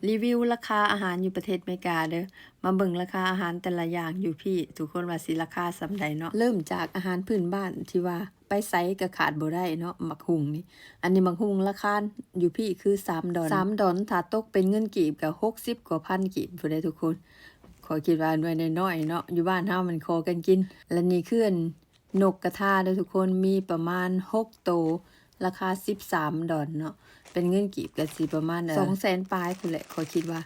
ຣີວິວລາຄາອາຫານຢູ່ປະເທດອາເມລິກາເດີ້. ມາເບິ່ງລາຄາອາຫານແຕ່ລະຢ່າງຢູ່ພີ້ ທຸກຄົນວ່າຊິລາຄາສ່ຳໃດເນາະ. ເລີ່ມຈາກອາຫານພື້ນບ້ານທີ່ວ່າໄປໃສກໍຂາດບໍ່ໄດ້ເນາະ ໝາກຫຸ່ງນີ້. ອັນນີ້ໝາກຫຸ່ງລາຄາຢູ່ພີ້ຄືສາມດອນ ສາມດອນ ຖ້າຕົກເປັນເງິນກີບກໍຫົກສິບກວ່າພັນກີບພຸ້ນເດ້ທຸກຄົນ. ຂ້ອຍຄິດວ່າໜ່ວຍນ້ອຍໆເນາະ ຢູ່ບ້ານເຮົາມັນຂໍກັນກິນ. ແລະນີ້ຄືອັນ ນົກກະທາເດີ້ທຸກຄົນ ມີປະມານຫົກໂຕ ລາຄາສິບສາມດອນເນາະ ເປັນເງິນກີບກໍຊິປະມານ ເອີ່ ສອງແສນປາຍພຸ້ນແຫຼະ ຂ້ອຍຄິດວ່າ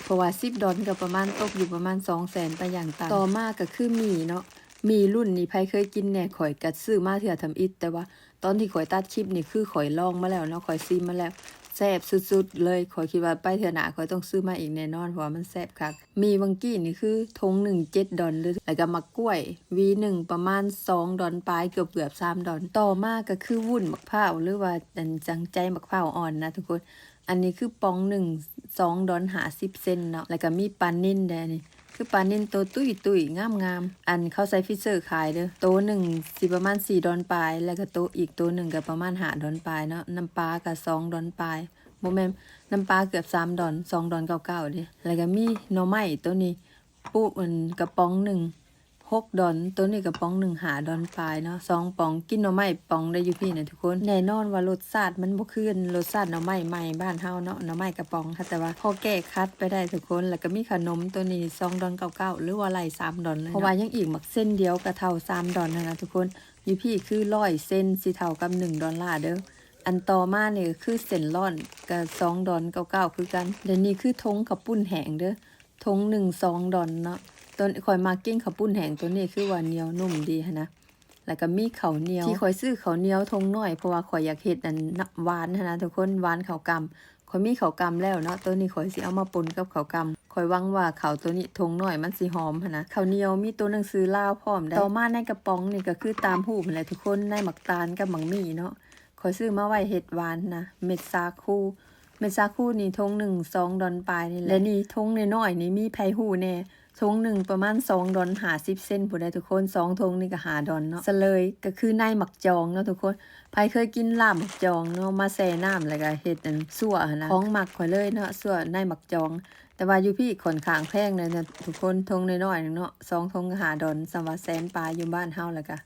ເພາະວ່າສິບດອນກໍປະມານ ຕົກຢູ່ປະມານສອງແສນໄປຢ່າງຕ່ຳ. ຕໍ່ມາກໍຄືໝີ່ເນາະ ໝີ່ລຸ້ນນີ້ໃຜເຄີຍກິນແດ່? ຂ້ອຍກໍຊື້ມາເທື່ອທຳອິດ ແຕ່ວ່າຕອນທີ່ຂ້ອຍຕັດຄລິບນີ້ ຄືຂ້ອຍລອງມາແລ້ວເນາະ ຂ້ອຍຊີມມາແລ້ວ ແຊບສຸດໆເລີຍ. ຂ້ອຍຄິດວ່າໄປເທື່ອໜ້າຂ້ອຍຕ້ອງຊື້ມາອີກແນ່ນອນ ເພາະວ່າມັນແຊບຄັກ. ໝີ່ວັງກີ້ນີ້ຄືຖົງໜຶ່ງເຈັດດອນເດີ້ ແລ້ວກໍໝາກກ້ວຍ ຫວີໜຶ່ງປະມານສອງດອນປາຍ ເກືອບໆສາມດອນ. ຕໍ່ມາກໍຄືວຸ້ນໝາກພ້າວ ຫຼືວ່າອັນຈັງໃຈໝາກພ້າວອ່ອນນະທຸກຄົນ. ອັນນີ້ຄືປ໋ອງໜຶ່ງສອງດອນຫ້າສິບເຊັນເນາະ ແລ້ວກໍມີປານິນເດ້ ອັນນີ້ຄືປານິນໂຕຕຸ້ຍໆງາມໆ. ອັນເຂົາໃສ່ຟຣີເຊີຂາຍເດີ້ ໂຕໜຶ່ງຊິປະມານສີ່ດອນປາຍ ແລ້ວກໍໂຕອີກໂຕໜຶ່ງກໍປະມານຫ້າດອນປາຍເນາະ. ນ້ຳປາກໍສອງດອນປາຍ ບໍ່ແມ່ນ ນ້ຳປາເກືອບສາມດອນ ສອງດອນເກົ້າເກົ້າເດ້. ແລ້ວກໍມີໜໍ່ໄມ້ ໂຕນີ້ປຸ ອັນກະປ໋ອງໜຶ່ງຫົກດອນ ໂຕນີ້ກະປ໋ອງໜຶ່ງຫ້າດອນປາຍເນາະ ສອງປ໋ອງ. ກິນໜໍ່ໄມ້ປ໋ອງໄດ້ຢູ່ພີ້ນະທຸກຄົນ. ແນ່ນອນວ່າລົດຊາດມັນບໍ່ຄືລົດຊາດໜໍ່ໄມ້ໃໝ່ບ້ານເຮົາເນາະ ໜໍ່ໄມ້ກະປ໋ອງ ແຕ່ວ່າພໍແກ້ຂັດໄປໄດ້ທຸກຄົນ. ແລ້ວກໍມີຂະໜົມ ໂຕນີ້ສອງດອນເກົ້າເກົ້າ ຫຼືວ່າໄລ່ສາມດອນເລີຍເນາະ ເພາະວ່າຍັງອີກໝາກເຊັນດຽວກໍເທົ່າສາມດອນຫັ້ນນະທຸກຄົນ. ຢູ່ພີ້ຄືຮ້ອຍເຊັນຊິເທົ່າກັບໜຶ່ງດອນລາເດີ້. ອັນຕໍ່ມານີ້ກໍຄືເສັ້ນລ້ອນ ກໍສອງດອນເກົ້າເກົ້າຄືກັນ. ແລະນີ້ຄືຖົງເຂົ້າປຸ້ນແຫ້ງເດີ້ ຖົງໜຶ່ງສອງດອນເນາະ. ໂຕນີ້ຂ້ອຍມັກກິນເຂົ້າປຸ້ນແຫ້ງ ໂຕນີ້ຄືວ່າໜຽວນຸ້ມດີຫັ້ນນະ. ແລ້ວກໍມີເຂົ້າໜຽວ ທີ່ຂ້ອຍຊື້ເຂົ້າໜຽວຖົງນ້ອຍ ເພາະວ່າຂ້ອຍຢາກເຮັດອັນຫວານຫັ້ນນະທຸກຄົນ ຫວານເຂົ້າກ່ຳ. ຂ້ອຍມີເຂົ້າກ່ຳແລ້ວເນາະ ໂຕນີ້ຂ້ອຍຊິເອົາມາປົນກັບເຂົ້າກ່ຳ. ຂ້ອຍຫວັງວ່າເຂົ້າໂຕນີ້ຖົງນ້ອຍມັນຊິຫອມຫັ້ນນະ. ເຂົ້າໜຽວມີໂຕໜັງສືລາວພ້ອມໄດ໋. ຕໍ່ມາໃນກະປ໋ອງນີ້ກໍຄືຕາມຮູບຫັ້ນແຫຼະທຸກຄົນ ໃນໝາກຕານກັບໝາກໝີ່ເນາະ. ຂ້ອຍຊື້ມາໄວ້ເຮັດຫວານນະ ເມັດສາຄູ ເມັດສາຄູນີ້ຖົງໜຶ່ງສອງດອນປາຍນີ້ແຫຼະ. ແລະນີ້ຖົງນ້ອຍໆນີ້ມີໃຜຮູ້ແດ່? ຖົງໜຶ່ງປະມານສອງດອນຫ້າສິບເຊັນພຸ້ນໃດ໋ທຸກຄົນ ສອງຖົງນີ້ກໍຫ້າດອນເນາະ. ສະເລີຍກໍຄືໃນໝາກຈອງເນາະທຸກຄົນ ໃຜເຄີຍກິນລາບໝາກຈອງເນາະ ມາແຊ່ນ້ຳແລ້ວກໍເຮັດອັນຊົ່ວຫັ້ນນະ ຂອງມັກຂ້ອຍເລີຍເນາະ ຊົ່ວໃນໝາກຈອງ. ແຕ່ວ່າຢູ່ພີ້ຂ້ອນຂ້າງແພງເລີຍນະທຸກຄົນ ຖົງນ້ອຍໆໜຶ່ງເນາະ ສອງຖົງກໍຫ້າດອນ ສ່ຳວ່າແສນປາຍຢູ່ບ້ານເຮົາ. ແລ້ວກໍ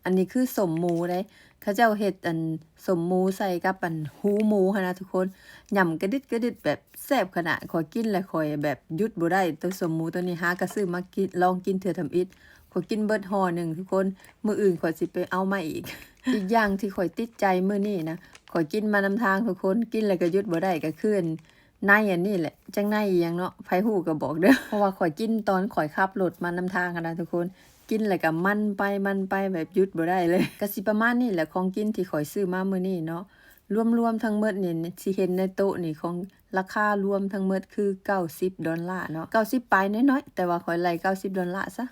ອັນນີ້ຄືສົ້ມໝູເດ້ ເຂົາເຈົ້າເຮັດອັນສົ້ມໝູໃສ່ກັບອັນຫູໝູຫັ້ນນະທຸກຄົນ ຫຍ້ຳກະດິດກະດິດແບບແຊບຂະໜາດ ຂ້ອຍກິນແລ້ວຂ້ອຍແບບຢຸດບໍ່ໄດ້. ໂຕສົ້ມໝູໂຕນີ້ຫາກໍຊື້ມາກິນ ລອງກິນເທື່ອທຳອິດ ຂ້ອຍກິນເບິດຫໍ່ໜຶ່ງທຸກຄົນ ມື້ອື່ນຂ້ອຍຊິໄປເອົາມາອີກ. ອີກຢ່າງທີ່ຂ້ອຍຕິດໃຈມື້ນີ້ນະ ຂ້ອຍກິນມານຳທາງທຸກຄົນ ກິນແລ້ວກໍຢຸດບໍ່ໄດ້ ກໍຄືອັນ ໃນອັນນີ້ແຫຼະ ຈັກໃນອີ່ຫຍັງເນາະ ໃຜຮູ້ກໍບອກເດີ້ ເພາະວ່າຂ້ອຍກິນຕອນຂ້ອຍຂັບລົດມານຳທາງຫັ້ນນະທຸກຄົນ ກິນແລ້ວກໍມັນໄປມັນໄປແບບຢຸດບໍ່ໄດ້ເລີຍ. ກໍຊິປະມານນີ້ແຫຼະ ຂອງກິນທີ່ຂ້ອຍຊື້ມາມື້ນີ້ເນາະ ລວມໆທັງໝົດນີ້ ຊິເຫັນໃນໂຕະນີ້ ຂອງລາຄາລວມທັງໝົດຄືເກົ້າສິບດອນລາເນາະ ເກົ້າສິບປາຍໜ້ອຍໆ ແຕ່ວ່າຂ້ອຍໄລ່ເກົ້າສິບດອນລາຊະ.